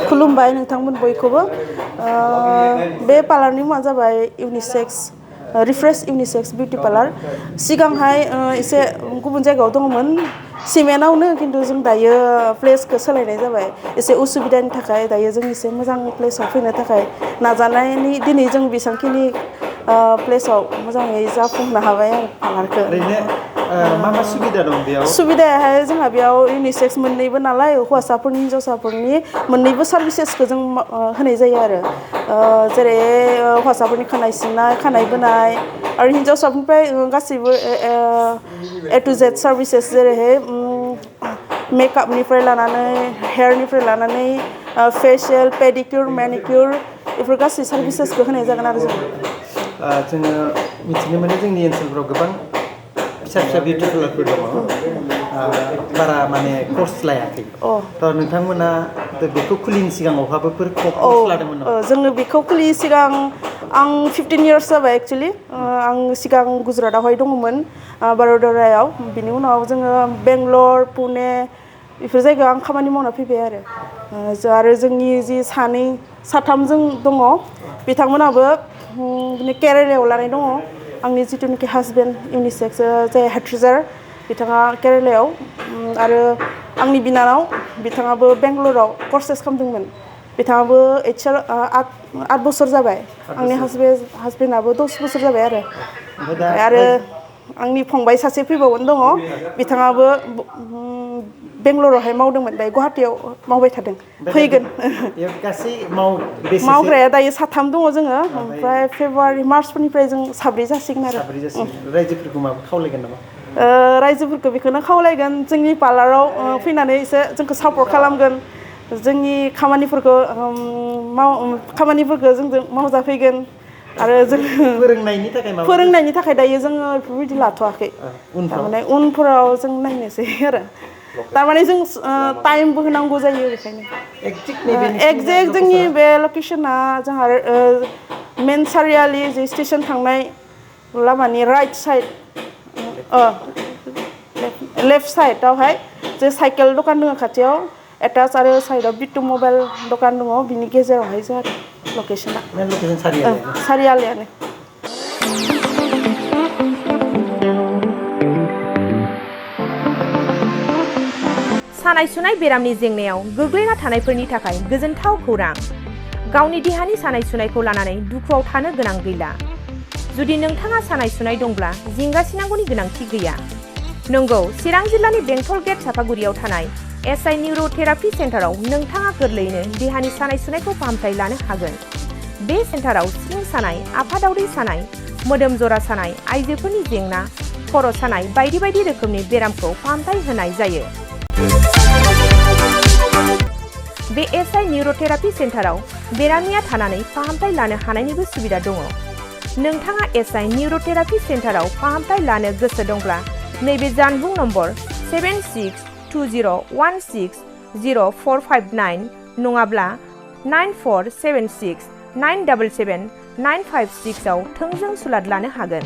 खुलुमबाय नोंथांमोन बयखौबो बे पार्लारनि मुङा जाबाय unisex refresh unisex beauty parlour सिगांहाय एसे गुबुन जायगायाव दङमोन सिमेन्टआवनो खिन्थु जों दायो प्लेसखौ सोलायनाय जाबाय एसे उसुबिदानि थाखाय दायो जों एसे मोजां प्लेसाव फैनो थाखाय नाजानायनि दिनै जों बेसांखिनि प्लेसाव मोजाङै जाफुंनो हाबाय आरो पार्लारखौ मा सुबिदा दं बेयाव सुबिदायाहाय जोंहा बेयाव यूनिसेक्स मोननैबो नालाय हौवासाफोरनि हिन्जावसाफोरनि मोननैबो सार्भिसेसखौ जों होनाय जायो आरो जेरै हौवासाफोरनि खानाय सिननाय खानाय बोनाय आरो हिन्जावसाफोरनिफ्राय गासैबो ए टु जेड सार्भिसेस जेरैहाय मेकआपनिफ्राय लानानै हेयारनिफ्राय लानानै फेशियल पेडिक्युर मेनिक्युर बेफोर गासै सार्भिसेसखौ होनाय जागोन आरो जोङो मिथिनो मोनो जोंनि ओनसोलफोराव गोबां फिसा फिसा बिउटि पार्लारफोर दङ बारा माने कर्स लायाखै थ' नोंथांमोना बेखौ खुलिनि सिगां बहाबाफोर कर्स लादोंमोन नामा जोङो बेखौ खुलिनि सिगां आं 15 इयार्स जाबाय एक्चुअलि आं सिगां गुजरातआवहाय दङमोन बड'दरायाव बिनि उनाव जोङो बेंगलर पुने बेफोर जायगायाव आं खामानि मावना फैबाय आरो जोंनि जि साथाम जों दङ बिथांमोनाबो केरेलायाव लानाय दङ आंनि जिथुनाखि हासबेन्ड यूनिसेक्स जाय हेडट्रेजार बिथाङा केरेलायाव आरो आंनि बिनानाव बिथाङाबो बेंगलराव कर्सेस खालामदोंमोन बिथाङाबो आठ बोसोर जाबाय आंनि हासबेन्डआबो 10 बोसोर जाबाय आरो आंनि फंबाय सासे फैबावगोन दङ बिथाङाबो बेंगलरावहाय मावदोंमोन दायो गुवाहाटियाव मावबाय थादों फैगोन मावग्राया दायो साथाम दङ जोङो ओमफ्राय फेब्रुवारि मार्चफोरनिफ्राय जों साब्रै जासिगोन आरो रायजोफोरखौ माबा खावलायगोन नामा रायजोफोरखौ बेखौनो खावलायगोन जोंनि पार्लाराव फैनानै एसे जोंखौ सापर्ट खालामगोन जोंनि खामानिफोरखौ जोंजों मावजाफैगोन आरो जों फोरोंनायनि थाखाय दायो जोङो बेफोरबायदि लाथ'वाखै थारमाने उनफोराव जों नायनोसै आरो तारमाने जों टाइमबो होनांगौ जायो बेखायनो एक्जेक्ट जोंनि बे लकेसना जोंहा मेन सारियालि जे स्टेसन थांनाय लामानि राइट साइड लेफ्ट साइडआवहाय जे साइकेल दखान दङ खाथियाव एटाच आरो साइडआव बिटु मबाइल दखान दङ बिनि गेजेरावहाय जोंहा लकेसना सारियालियानो सानाय सुनाय बेरामनि जेंनायाव गोग्लैना थानायफोरनि थाखाय गोजोनथाव खौरां गावनि देहानि सानाय सुनायखौ लानानै दुखुआव थानो गोनां गैला जुदि नोंथाङा सानाय सुनाय दंब्ला जिंगासिनांगौनि गोनांथि गैया नंगौ चिरां जिल्लानि बेंटल गेट सापागुरियाव थानाय एसआइ निउर'थेरापि सेन्टाराव नोंथाङा गोरलैयैनो देहानि सानाय सुनायखौ फाहामथाय लानो हागोन बे सेन्टाराव सिं सानाय आफादावरि सानाय मोदोम जरा सानाय आइजोफोरनि जेंना खर' सानाय बायदि बायदि रोखोमनि बेरामखौ फाहामथाय होनाय जायो बे एसआइ निउर'थेरापि सेन्टाराव बेरामिया थानानै फाहामथाय लानो हानायनिबो सुबिदा दङ नोंथाङा एसआइ निउर'थेरापि सेन्टाराव फाहामथाय लानो गोसो दंब्ला नैबे जानबुं नम्बर 7620160459 नङाब्ला 9476977956 आव थोंजों सुलाद लानो हागोन